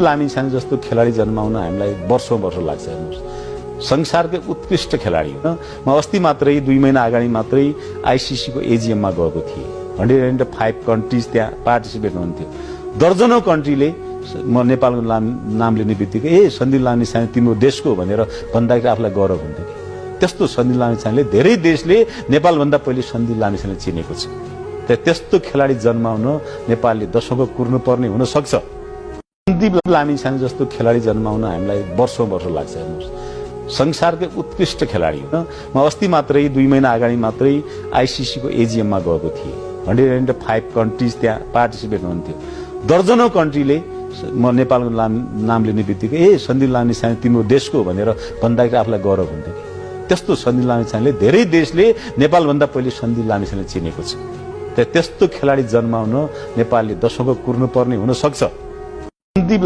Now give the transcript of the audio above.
लामिछाने जस्तो खेलाडी जन्माउन हामीलाई वर्षौं वर्ष लाग्छ। हेर्नुहोस्, संसारकै उत्कृष्ट खेलाडी हो। म अस्ति मात्रै 2 महिना अगाडि मात्रै आईसीसी को एजीएम मा गएको थिएँ। 105 कन्ट्रीज त्यहाँ पार्टिसिपेट हुन्थ्यो। दर्जनौं कन्ट्रीले म नेपालको नाम लिने बित्तिकै सन्दीप लामिछाने तिम्रो देशको भनेर भन्दाखेरि आफूलाई गौरव हुन्थ्यो। त्यस्तो सन्दीप लामिछानेले धेरै देशले नेपाल भन्दा पहिले सन्दीप लामिछानेलाई चिनेको छ। त्यस्तो खेलाडी जन्माउन नेपालले दशकौं कुर्नु पर्ने हुन सक्छ। सन्दीप लामिछाने जस्तो खेलाडी जन्माउन हामीलाई वर्षौं वर्ष लाग्छ। हेर्नुहोस्, संसारकै उत्कृष्ट खेलाडी हो। म अस्ति मात्रै 2 महिना अगाडि मात्रै आईसीसी को एजीएम मा गएको थिएँ। 105 कन्ट्रीज त्यहाँ पार्टिसिपेट हुन्थ्यो। दर्जनौं कन्ट्रीले म नेपालको नाम लिने बित्तिकै सन्दीप लामिछाने तिम्रो देशको भनेर भन्दाखेरि आफूलाई गौरव हुन्थ्यो। त्यस्तो सन्दीप लामिछानेले धेरै देशले नेपाल भन्दा पहिले सन्दीप लामिछानेलाई चिनेको छ। त्यस्तो खेलाडी जन्माउन नेपालले दशकौं कुर्नु पर्ने हुन सक्छ। सन्दीप